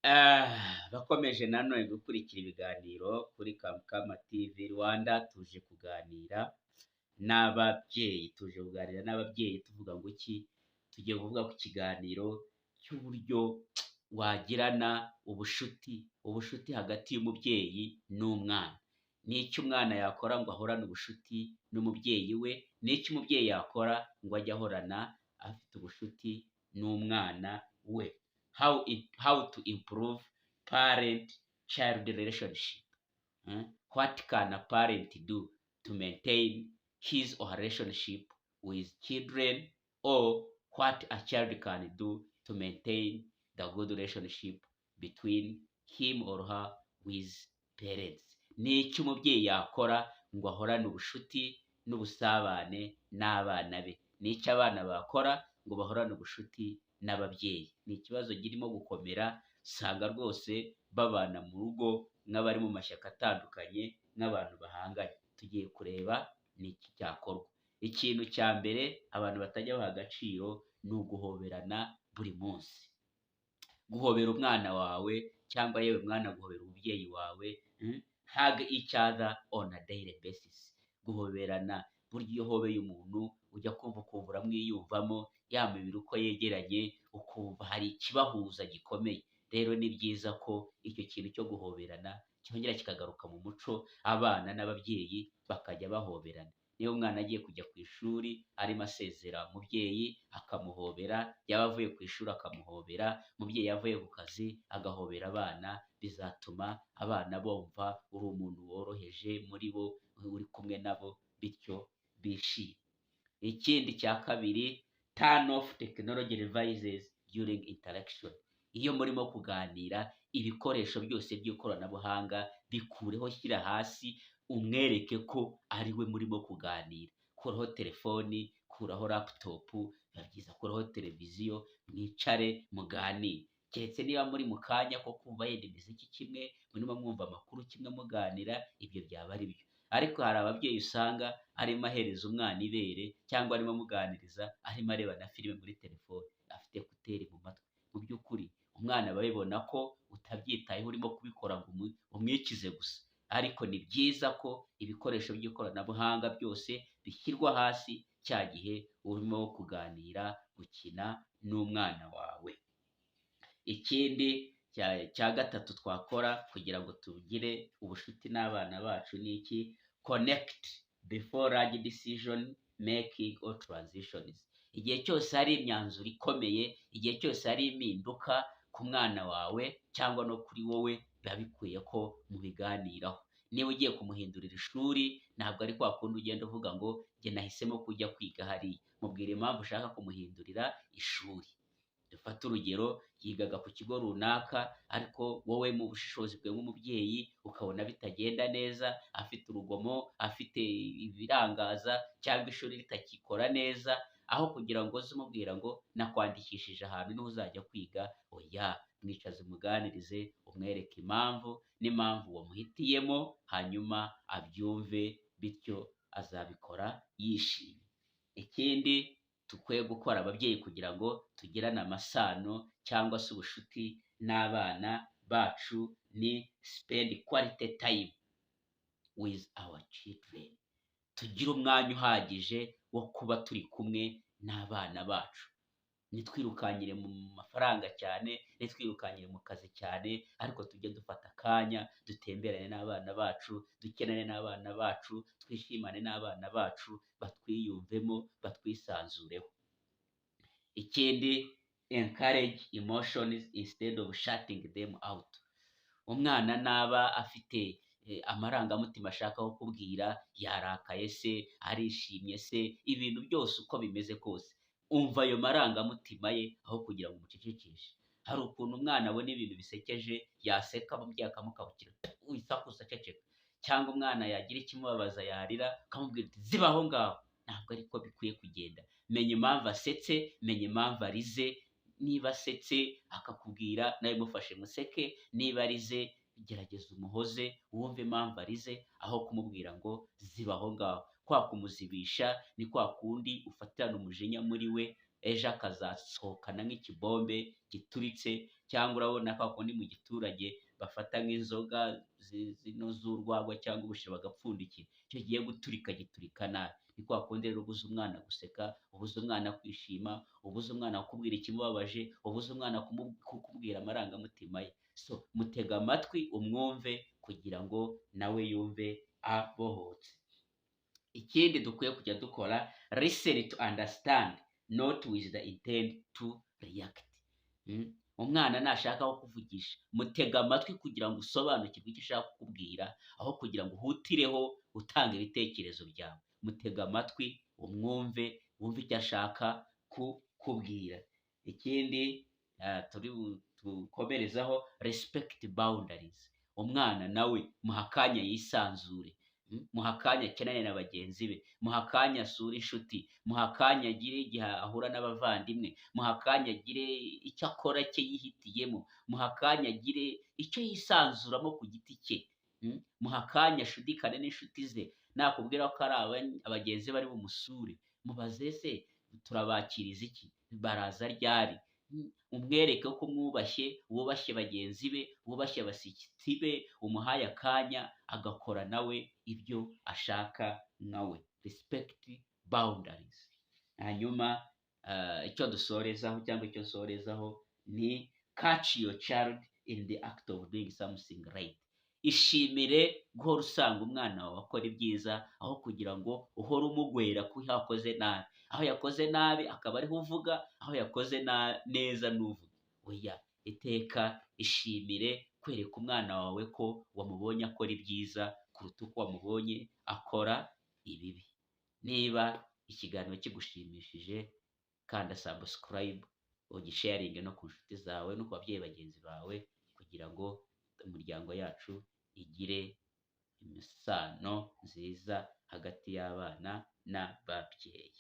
Bakomeje nanone gukurikira ibiganiro kuri Kamukama TV Rwanda. Tuje kuganira n'ababyeyi, tuje kuganira n'ababyeyi tuvuga ngo iki? Tugiye kuvuga ku kiganiro cy'uburyo wagirana ubushuti hagati y'umubyeyi n'umwana. Ni iki umwana yakora ngo ahorane ubushuti n'umubyeyi we? Ni iki umubyeyi yakora ngo ajye ahorana afite ubushuti n'umwana we? How to improve parent child relationship. What can a parent do to maintain his or her relationship with children, or what a child can do to maintain the good relationship between him or her with parents? Ni iki umubyeyi yakora ngo ahorane ubushuti n'ubusabane n'abana be? Ni iki abana bakora ngo bahorane ubushuti n'ababyeyi? Ni ikibazo kirimo gukomera. Usanga rwose babana mu rugo nk'abari mu mashyaka atandukanye, nk'abantu bahanganye. Tugiye kureba ni iki cyakorwa. Ikintu cya mbere abantu batajya baha agaciro ni uguhoberana buri munsi, guhobera umwana wawe, cyangwa yewe mwana, guhobera umubyeyi wawe. Hug each other on a daily basis. Guhoberana, burya iyo uhobeye umuntu ujya kumva ukumva uramwiyumvamo, ya mibiri uko yegeranye, ukumva hari ikibahuza gikomeye. Rero ni byiza ko icyo kintu cyo guhoberana cyongera kikagaruka mu muco, abana n'ababyeyi bakajya bahoberana. Niba umwana agiye kujya ku ishuri, arimo asezera umubyeyi akamuhobera, yaba avuye ku ishuri akamuhobera, umubyeyi avuye ku kazi agahobera abana, bizatuma abana bumva uri umuntu woroheje muri bo, uri kumwe nabo, bityo bishime. Ikindi cya kabiri, turn off technology devices during interaction. Iyo murimo kuganira, ibikoresho byose by'ikoranabuhanga bikureho, shyira hasi, umwereke ko ari we murimo kuganira. Kuraho telefoni, kuraho laptop, biba byiza, kuraho televiziyo, mwicare muganire. Keretse niba muri mu kanya ko kumva yenda imiziki kimwe, murimo mwumva amakuru kimwe, muganira, ibyo byaba ari byo. Ariko hari ababyeyi usanga arimo ahereza umwana ibere cyangwa arimo amuganiriza, arimo areba na filime muri telefone, afite écouteurs mu matwi. Mu by'ukuri umwana aba abibona ko utabyitayeho, urimo kubikora ngo umwikize gusa. Ariko ni byiza ko ibikoresho by'ikoranabuhanga byose bishyirwa hasi cya gihe urimo kuganira, gukina n'umwana wawe. Ikindi cya gatatu twakora kugira ngo tugire ubushuti n'abana bacu ni iki? Connect before large decision making or transitions. Igihe cyose hari imyanzuro ikomeye, igihe cyose hari impinduka ku mwana wawe cyangwa no kuri wowe, biba bikwiye ko mubiganiraho. Niba ugiye kumuhindurira ishuri, ntabwo ari kwa kundi ugenda uvuga ngo njye nahisemo kujya kwiga hariya. Mubwira impamvu ushaka kumuhindurira ishuri. Dufate urugero, yigaga ku kigo runaka, ariko wowe mu bushishozi bwawe nk'umubyeyi ukabona bitagenda neza, afite urugomo, afite ibirangaza, cyangwa ishuri ritakikora neza. Aho kugira ngo uze umubwira ngo nakwandikishije ahantu niho uzajya kwiga, oya, mwicaze umuganirize, umwereke impamvu n'impamvu wamuhitiyemo, hanyuma abyumve, bityo azabikora yishimye. Ikindi dukwiye gukora ababyeyi kugira ngo tugirane amasano cyangwa se ubushuti n'abana bacu ni spend quality time with our children. Tugire umwanya uhagije wo kuba turi kumwe n'abana bacu. Ntitwirukanyire mu mafaranga cyane, ntitwirukanyire mu kazi cyane, ariko tujye dufata akanya dutemberane n'abana bacu, dukinane n'abana bacu, twishimane n'abana bacu, batwiyumvemo, batwisanzureho. Ikindi, encourage emotions instead of shutting them out. Umwana naba afite amarangamutima ashaka kukubwira, yarakaye se, arishimye se, ibintu byose uko bimeze kose, umva ayo marangamutima ye aho kugira ngo umucecekeshe. Hari ukuntu umwana abona ibintu bisekeje, yaseka, umubyeyi akamukabukira: "Wisakuza, ceceka." Cyangwa umwana yagira ikimubabaza, yarira, ukamubwira uti: "Ziba aho ngaho." Ntabwo ariko bikwiye kugenda. Menya impamvu asetse, menya impamvu arize. Niba asetse akakubwira, nawe mufashe museke. Niba arize, gerageza umuhoze, wumve impamvu arize, aho kumubwira ngo ziba aho ngaho. Kwa kumuzibisha ni kwa kundi ufatirana umujinya muri we. ejo akazasohokana nk'ikibombe gituritse. Cyangwa urabona kwa kundi mu giturage bafata nk'inzoga zino z'urwagwa cyangwa ubushera bagapfundikira, icyo kigiye guturika giturika nabi. Ni kwa kundi rero ubuza umwana guseka, ubuza umwana kwishima, ubuza umwana kukubwira ikimubabaje, ubuza umwana kukubwira amarangamutima ye. So mutega amatwi umwumve kugira ngo nawe yumve abohotse. Ikindi dukwiye kujya dukora: listen to understand, not with the intent to react. Umwana nashaka kukuvugisha, mutega amatwi kugira ngo usobanukirwe icyo ashaka kukubwira, aho kugira ngo uhutireho utanga ibitekerezo byawe. Mutega amatwi umwumve, wumve icyo ashaka kukubwira. Ikindi turi dukomerezaho: respect boundaries. Umwana nawe muha akanya yisanzure. Muha akanya akenane na bagenzi be, muha akanya asure inshuti, muha akanya agire igihe ahura n'abavandimwe, muha akanya agire icyo akora cye yihitiyemo, muha akanya agire icyo yisanzuramo ku giti cye. Muha akanya ashudikane n'inshuti ze. Nakubwira ko ari abagenzi be bari bumusure, mubaze: "Ese turabakiriza iki? Baraza ryari?" Umwereke ko umwubashye, wubashye bagenzi be, wubashye abashyitsi be, umuhaye akanya agakora nawe ibyo ashaka nkawe. Respect boundaries. Hanyuma icyo dusorezaho cyangwa icyo nsorezaho ni catch your child in the act of doing something right. Ishimire guhora usanga umwana wawe akora ibyiza, aho kugira ngo uhore umugwera ko yakoze nabi. Aho yakoze nabi akaba ariho uvuga, aho yakoze neza ntuvuge. Oya, iteka ishimire kwereka umwana wawe ko wamubonye akora ibyiza kuruta uko wamubonye akora ibibi. Niba ikiganiro kigushimishije, kanda subscribe, ugisharinge no ku nshuti zawe no ku babyeyi bagenzi bawe, kugira ngo imiryango yacu igire imisano nziza hagati y'abana n'ababyeyi.